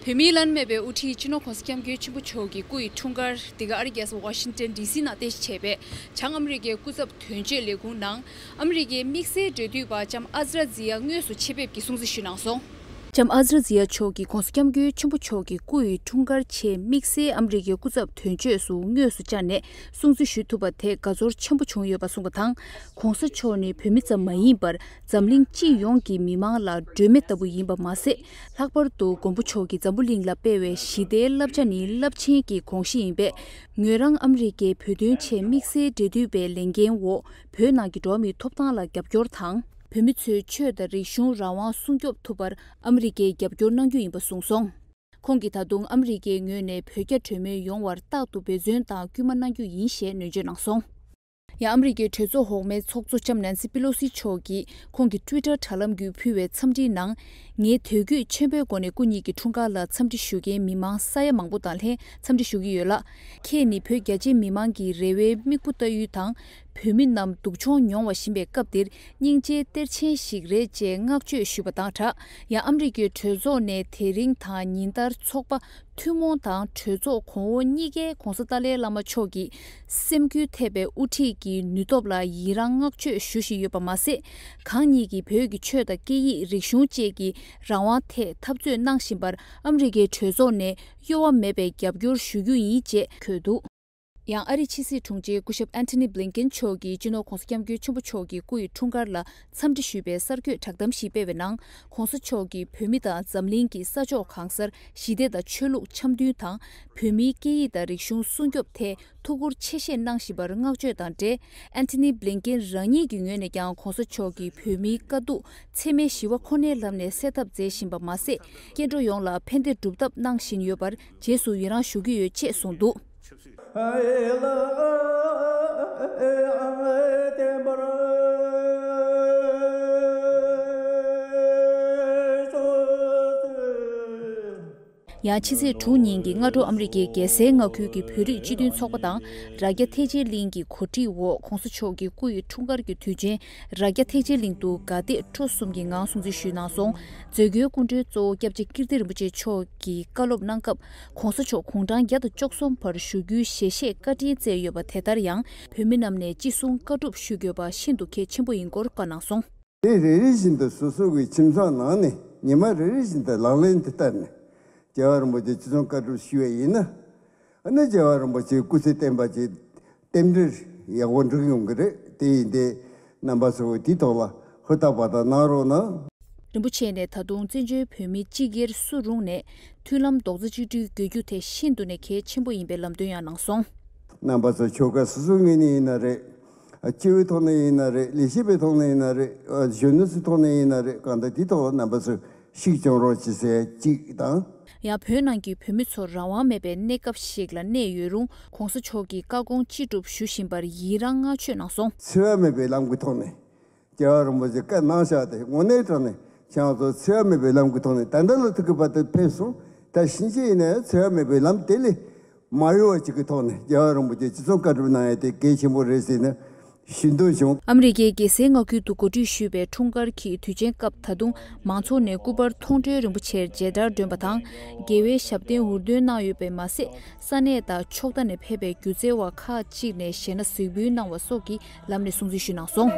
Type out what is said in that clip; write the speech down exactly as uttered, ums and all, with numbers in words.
བོད་མིའི་བླ་ན་མེད་པའི་དབུ་ཁྲིད་སྤྱི་ནོར་༧གོང་ས་༧སྐྱབས་མགོན་ཆེན་པོ་མཆོག་གི་སྐུ་ཡི་འཁྲུངས་སྐར་འདི་ག་ཨ་རིའི་རྒྱལ་ས་ཝ་ཤིང་ཏན་ཌི་སི་ནང་རྟེན་གཞི་བྱས་པའི་བྱང་ཨ་མི་རི་ཀའི་སྐུ་ཚབ་དོན་གཅོད་ལས་ཁུངས་ནང་ཨ་མི་རི་ཀའི་དམིགས་བསལ་འབྲེལ་མཐུད་པ་ལྕམ་ཨ་ཛ་ར་ཛི་ཡ་དངོས་སུ་ཆེད་ཕེབས་ཀྱིས་སྲུང་བརྩི་ཞུས་གནང་སོང་། ལྕམ་ཨ་ཛ་ར་ཛི་ཡ་མཆོག་གིས་༧གོང་ས་༧སྐྱབས་མགོན་ཆེན་པོ་མཆོག་གི་སྐུ་ཡི་འཁྲུངས་སྐར་ཆེད་དམིགས་བསལ་ཨ་མི་རི་ཀའི་སྐུ་ཚབ་དོན་གཅོད་སུ་དངོས་སུ་བཅར་ནས་སྲུང་བརྩི་ཞུ་ཐུབ་པ་དེ་དགའ་ཚོར་ཆེན་པོ་བྱུང་ཡོད་པ་གསུངས་པ་དང་། ༧གོང་ས་མཆོག་ནི་བོད་མི་ཙམ་མ་ཡིན་པར་འཛམ་གླིང་སྤྱི་ཡོངས་ཀྱི་མི་མང་ལ་སྒྲོན་མེ་ལྟ་བུ་ཡིན་པ་མ་ཟད། ལྷག་པར་དུ་མགོན་པོ་མཆོག་གིས་འཛམ་བུ་གླིང་ལ་སྤེལ་བའི་ཞི་བདེའི་བསླབ་བྱ་ནི་རླབས་ཆེན་གྱི་དགོངས་གཞི་ཡིན་པས། ངོས་རང་ཨ་མི་རི་ཀའི་བོད་དོན་ཆེད་དམིགས་བསལ་འབྲེལ་མཐུད་པའི་ལས་འགན་འོག་བོད་ནང་གི་འགྲོ་བ་མིའི་ཐོབ་ཐང་ལ་རྒྱབ་སྐྱོར་དང་། བོད་མི་ཚོའི་ཆོས་དང་རིག་གཞུང་རང་དབང་སྲུང་སྐྱོབ་ཐུབ་པར་ཨ་མི་རི་ཀས་རྒྱབ་སྐྱོར་གནང་རྒྱུ་ཡིན་པ་གསུངས་སོང་། ཁོང་གིས་ད་དུང་ཨ་མི་རི་ཀའི་ངོས་ནས་བོད་རྒྱ་གྲོས་མོལ་ཡོང་བར་རྟག་ཏུ་འབད་བརྩོན་དང་སྐུལ་མ་གནང་རྒྱུ་ཡིན་ཞེས་ནན་བརྗོད་གནང་སོང་། ཡང་ཨ་མི་རི་ཀའི་གྲོས་ཚོགས་འོག་མའི་ཚོགས་གཙོ་ལྕམ་ནན་སི་པི་ལོ་སི་མཆོག་གིས་ཁོང་གི་ཊུའི་ཊར་དྲ་ལམ་བརྒྱུད་ཕུལ་བའི་འཚམས་འདྲིའི་ནང་། ངས་དད་གུས་ཆེན་པོའི་སྒོ་ནས་སྐུ་ཉིད་ཀྱི་འཁྲུངས་སྐར་ལ་འཚམས་འདྲི་ཞུ་མཁན་མི་མང་ས་ཡ་མང་པོ་དང་ལྷན་འཚམས་འདྲི་ཞུ་གི་ཡོད་ལ། ཁྱེད་ནི་བོད་རྒྱ་ཆེའི་མི་མང་གི་རེ་བའི་མིག་དཔེ་ལྟ་ཡུལ་དང་། བོད་མི་རྣམས་སྡུག་སྦྱོང་མྱོང་བ་བཞིན་པའི་སྐབས་འདིར་སྙིང་རྗེའི་གཏེར་ཆེན་ཞིག་རེད་ཅེས་བསྔགས་བརྗོད་ཞུས་པ་དང་སྦྲགས། ཡང་ཨ་མི་རི་ཀའི་གྲོས་ཚོགས་ནས་དེ་རིང་དང་ཉིན་ལྟར་ཚོགས་པ་ཐུན་མོང་དང་གྲོས་ཚོགས་གོང་འོག་གཉིས་ཀའི་༧གོང་ས་ཏཱ་ལའི་བླ་མ་མཆོག་གི་སེམས་འགུལ་ཐེབས་པའི་དབུ་ཁྲིད་ཀྱི་ནུས་སྟོབས་ལ་ཡི་རང་བསྔགས་བརྗོད་ཞུ་བཞིན་ཡོད་པ་མ་ཟད། གང་ཉིད་ཀྱིས་བོད་ཀྱི་ཆོས་དང་སྐད་ཡིག་རིག་གཞུང་བཅས་ཀྱི་རང་དབང་ཐད་འཐབ་རྩོད་གནང་བཞིན་པར་ཨ་མི་རི་ཀའི་གྲོས་ཚོགས་ནས་གཡོ་བ་མེད་པའི་རྒྱབ་སྐྱོར་ཞུ་རྒྱུ་ཡིན་ཅེས་འཁོད་འདུག། ཡང་ཨ་རིའི་ཕྱི་སྲིད་དྲུང་ཆེ་སྐུ་ཞབས་ཨན་ཐོ་ནི་བྷི་ལིན་ཀེན་མཆོག་གིས་སྤྱི་ནོར་༧གོང་ས་༧སྐྱབས་མགོན་ཆེན་པོ་མཆོག་གི་སྐུ་ཡི་འཁྲུངས་སྐར་ལ་འཚམས་འདྲི་ཞུས་པའི་གསར་འགོད་བསྒྲགས་གཏམ་ཞིག་སྤེལ་བའི་ནང་། ༧གོང་ས་མཆོག་གིས་བོད་མི་དང་འཛམ་གླིང་གི་ས་ཕྱོགས་གང་སར་ཞི་བདེ་དང་ཆོས་ལུགས་འཆམ་མཐུན་དང་། བོད་མིའི་སྐད་ཡིག་དང་རིག་གཞུང་སྲུང་སྐྱོབ་ཐད་ཐུགས་ཁུར་ཆེ་བཞེས་གནང་བཞིན་པར་བསྔགས་བརྗོད་དང་འབྲེལ། ཨན་ཐོ་ནི་བྷི་ལིན་ཀེན་རང་ཉིད་ཀྱི་ངོས་ནས་ཀྱང་༧གོང་ས་མཆོག་གིས་བོད་མིའི་དཀའ་སྡུག་འཚེ་མེད་ཞི་བ་ཁོ་ནའི་ལམ་ནས་སེལ་ཐབས་མཛད་བཞིན་པ་མ་ཟད། སྐྱེ་འགྲོ་ཡོངས་ལ་ཕན་བདེ་སྒྲུབ་ཐབས་གནང་བཞིན་ཡོད་པར་རྗེས་སུ་ཡི་རང་ཞུ་གི་ཡོད་ཅེས་གསུངས་འདུག། ཡང་ཕྱི་ཚེས་དྲུག་ཉིན་གྱི་སྔ་དྲོ་ཨ་མི་རི་ཀའི་རྒྱལ་སའི་མངའ་ཁུལ་གྱི་བོད་རིགས་སྤྱི་མཐུན་ཚོགས་པ་དང་། རྭ་རྒྱ་ཐེག་ཆེན་གླིང་གི་གོ་སྒྲིག་འོག་༧གོང་ས་མཆོག་གི་སྐུ་ཡི་འཁྲུངས་སྐར་གྱི་དུས་ཆེན་རྭ་རྒྱ་ཐེག་ཆེན་གླིང་དུ་དགའ་དད་སྤྲོ་གསུམ་གྱི་ངང་སྲུང་བརྩི་ཞུས་གནང་སོང་། མཛད་སྒོའི་སྐུ་མགྲོན་གཙོ་བོ་སྐྱབས་རྗེ་ཀིརྟི་རིན་པོ་ཆེ་མཆོག་གིས་བཀའ་སློབ་གནང་སྐབས། ༧གོང་ས་མཆོག་དགུང་གྲངས་བརྒྱ་དང་བཅུ་གསུམ་བར་བཞུགས་རྒྱུའི་ཞལ་བཞེས་བཀའ་དྲིན་སྩལ་ཡོད་པ་དེ་ལྟར་ཡང་། བོད་མི་རྣམས་ནས་ཅི་གསུང་བཀའ་སྒྲུབ་ཞུ་དགོས་པ་ཤིན་ཏུ་གལ་ཆེན་པོ་ཡིན་སྐོར་བཀའ་གནང་སོང་། དེ་རེ་རེ་བཞིན་དུ་སོ་སོ་གི་ཁྱིམ་ཚང་ནང་ནས་ཉི་མ་རེ་རེ་བཞིན་དུ་ལག་ལེན་དུ་བསྟར་ནས། རྒྱལ་བ་རིན་པོ་ཆེ་ཅི་གསུང་བཀའ་སྒྲུབ་ཞུ་བ་ཡིན་ན། ཨ་ནི་རྒྱལ་བ་རིན་པོ་ཆེའི་སྐུ་ཚེ་བརྟན་པ་ཅིག་རྟེན་འབྲེལ་ཡག་པོ་འགྲིག་ཡོང་གི་རེད། དེ་ཡིན་དེ་རྣམ་པ་ཚོས་དེའི་ཐོག་ལ་ཧུར་ཐག་པ་དང་གནང་རོགས་གནང་། རིན་པོ་ཆེ་ནས་ད་དུང་བཙན་བྱོལ་བོད་མི་སྤྱི་སྒེར་སུ་རུང་ནས་མཐུན་ལམ་རྡོག་རྩ་གཅིག་སྒྲིལ་དགོས་རྒྱུ་དེ་ཤིན་ཏུ་ནས་གལ་ཆེན་པོ་ཡིན་པའི་ལམ་སྟོན་ཡང་གནང་སོང་། རྣམ་པ་ཚོ་ཆོལ་ཁ་སོ་སོའི་ངོས་ནས་ཡིན་ན་རེད། སྤྱི་པའི་ཐོག་ནས་ཡིན་ན་རེད། ལས་བྱེད་པའི་ཐོག་ནས་ཡིན་ན་རེད། གཞོན་ནུ་ཚོའི་ཐོག་ནས་ཡིན་ན་རེད། གང་ལྟར་དེའི་ཐོག་ལ་རྣམ་པ་ཚོས་ཤུགས་རྒྱག་རོགས་བྱེད་ཟེར་གཅིག་དང་། ཡང་བོད་ནང་གི་བོད་མི་ཚོ་རང་དབང་མེད་པའི་གནས་སྐབས་ཤིག་ལ་གནས་ཡོད་རུང་། ༧གོང་ས་མཆོག་གི་བཀའ་དགོངས་ཅི་སྒྲུབ་ཞུ་བཞིན་པར་ཡི་རང་བསྔགས་བརྗོད་གནང་སོང་། འཚེ་བ་མེད་པའི་ལམ་གྱི་ཐོག་ནས་རྒྱལ་བ་རིན་པོ་ཆེ་བཀའ་གནང་བཞག་དེ་དངོས་གནས་དྲང་གནས་ཁྱེད་རང་ཚོ་འཚེ་བ་མེད་པའི་ལམ་གྱི་ཐོག་ནས་ད་ལྟ་ལ་ཐུག་གི་བར་དུ་ཕེབས་སོང་། ད་ཕྱིན་ཆད་ཡིན་ན་ཡང་འཚེ་བ་མེད་པའི་ལམ་དེ་ལས་མ་གཡོ་བ་ཅིག་གི་ཐོག་ནས་རྒྱལ་བ་རིན་པོ་ཆེ་ཅི་གསུང་བཀའ་སྒྲུབ་གནང་ཡ་དེ་གལ་ཆེན་པོ་རེད་ཟེར་ནས་ཞུ་འདོད་བྱུང་། ཨ་མི་རི་ཀའི་རྒྱལ་སའི་མངའ་ཁུལ་དུ་གོ་སྒྲིག་ཞུས་པའི་འཁྲུངས་སྐར་གྱི་དུས་ཆེན་སྐབས་ད་དུང་མང་ཚོགས་ནས་སྐུ་པར་མཐོང་གྲོལ་རིན་པོ་ཆེར་མཇལ་དར་སྒྲོན་པ་དང་། རྒྱལ་བའི་ཞབས་བརྟན་འུར་འདོན་གནང་ཡོད་པས་མ་ཟད། ས་གནས་དང་ཕྱོགས་མཐའ་ནས་ཕེབས་པའི་སྒྱུ་རྩལ་བ་ཁག་ཅིག་ནས་གཞས་སྣ་གཟིགས་འབུལ་གནང་བ་སོགས་ཀྱི་ལམ་ནས་སྲུང་བརྩི་ཞུས་གནང་སོང་།